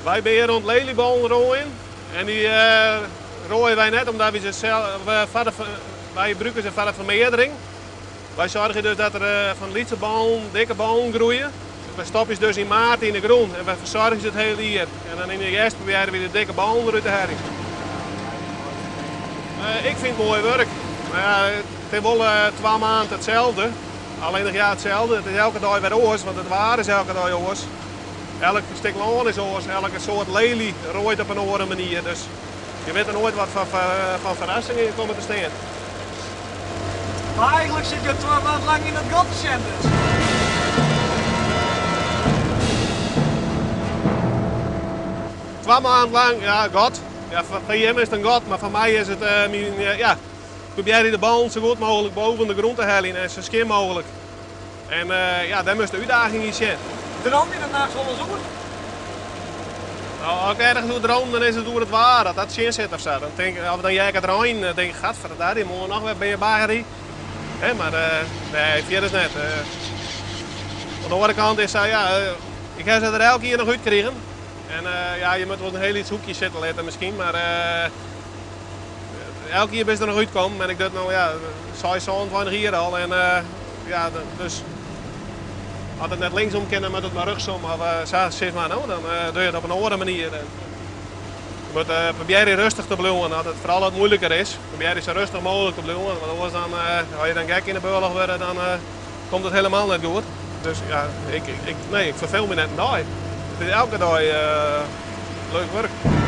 Wy binne hjir oan it lelieballen roaien en dy roaie wy net omdat wy se sels, wy brûke se foar de fermeardering. Wy soargje dus dat der fan lytse ballen dikke ballen groeie. Wy stopje se dus yn maart yn de grûn en wy fersoargje se it hiele jier. En dan yn de hjerst probearje wy de dikke ballen derút te heljen. Ik fyn it moai wurk. Mar ja, it is wol twa maand itselde. Allinnich ja, itselde, it is elke dei wer oars, want it waar is elke dei oars. Elk stik lân is oars, elke soart lelie roait op in oare manier. Dus je witte noait wat foar ferrassingen je komme te stean. Mar eigenlik sit jo twa maand lang yn dat gat te sjen dus. Twa maand lang, ja, gat. Ja, foar jim is it in gat, mar foar my is it myn, ja, ik probearje de ballen sa goed mooglik boven de grûn te heljen en sa skjin mooglik. En ja, dêr moatst de útdaging yn sjen. Droom je der nachts wolris oer? No, as ik ergens oer droom, dan is it oer it waar, dat dat tsjin sit of sa. Dan tink ik, of dan hear ik it reinen, dan tink ik, gadverdarrie, moarn noch wer by je baggery. Hè, mar nee, fierders net. Oan de oare kant is sa, ja, ik ha se der elk jier noch útkrigen. En ja, je moatte wol in hiel lyts hoekje sitte litte miskien, mar elk jier bist der noch útkommen en ik doch it no ja, seis, 27 jier al. En ja, dus as it net linksom kin, dan moat it mar rjochtsom of sa sis mar no, dan doe je it op in oare manier. En je moatte probearje rêstich te bliuwen, as it foaral wat muoiliker is, probearje sa rêstich mooglik te bliuwen, want oars dan, as je dan gek yn 'e bealch wurde, dan komt it helemaal net goed. Dus ja, ik, nee, ik ferfeel my net in dei. It is elke dei leuk wurk.